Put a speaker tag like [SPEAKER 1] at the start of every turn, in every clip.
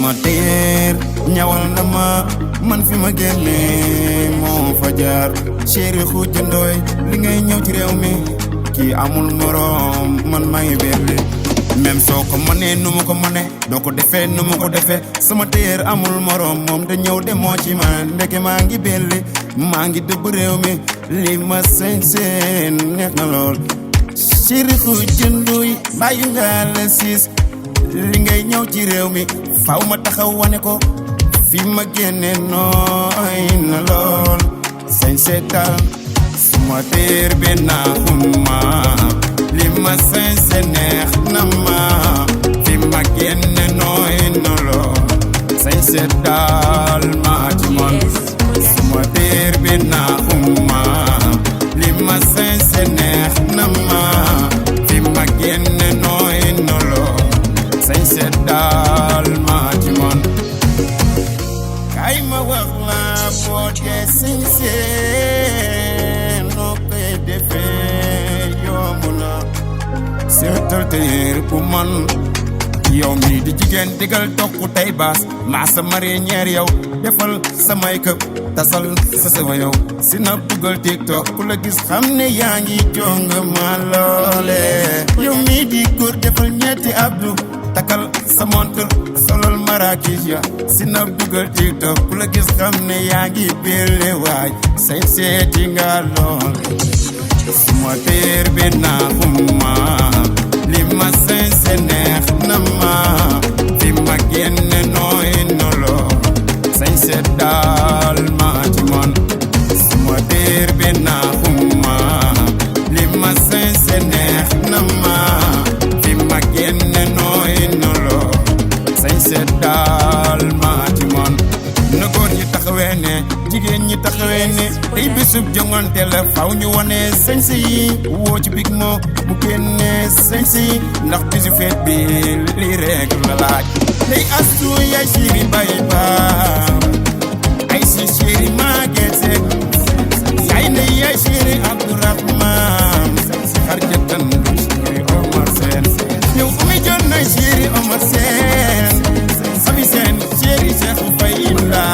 [SPEAKER 1] sama teer ñawal na ma man fi ma génne moo fa jaar chéri Khoudia Ndoye li ngay ñëw ci réew mi kii amul morom man maa ngi belli même soo ko mënee nu ma ko mënee doo ko defee nu ma ko defee sama teer amul morom moom da ñëw demoo ci man ndeke maa ngi belli maa ngi dëbb réew mi li ma seen neex na lool chéri Khoudia Ndoye bàyyi nga la siis li ngay ñëw ci réew mi faaw ma taxaw wane ko fi ma génne nooy na lool sañ seetal suma teer bi naaxuma li ma sañ se neex na ma fi ma génne nooy na lool sañ seetal ma ci man suma teer bi naaxuma li ma sañ se neex na ma fi ma génne nooy na lool sañ seetal ma ci man kay ma wax la boo dee sañ see noo koy defee yomb na seetal teer bu man yow mi di jigéen digal tokku tey baas maa sa marinière yow defal samay këp tasal sa sama yow si na buggal TikTok ku la gis xam ne yaa ngi jong ma loole yow mi di góor defal ñetti abdu takal sa montre solol marakis ya si na buggal TikTok ku la gis xam ne yaa ngi belle waay say seeti nga lool suma teer bi naaxuma li ma sañ se neex na ma fi ma génne nooy nolo sañ se daal ma ci man suma teer bi naaxuma li ma sañ se neex na ma fi ma génne nooy nolo sañ se daal ma ci man na góor ñi taxawee ne jigéen ñi taxawee ne tey bisub jongante la faw ñu wane sañse yi woo ci big moo bu génne sañse yi ndax bisu feet bi lii rek la laaj tey astu yaay chéri bay baam ay si chéri Maguette yaay ne yaay chéri Abdourahman xarjatan chéri Omar Sène yow umi jon na chéri Omar Sène sami seen chéri Cheikh Faye la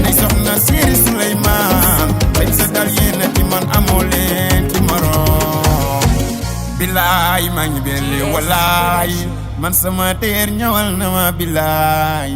[SPEAKER 1] nay soxna chéri Souleymane bañ sa dal yéena ci man amoo leen ci morom bilaay maa ngi belli walaay man sama teer ñawal na ma bilaay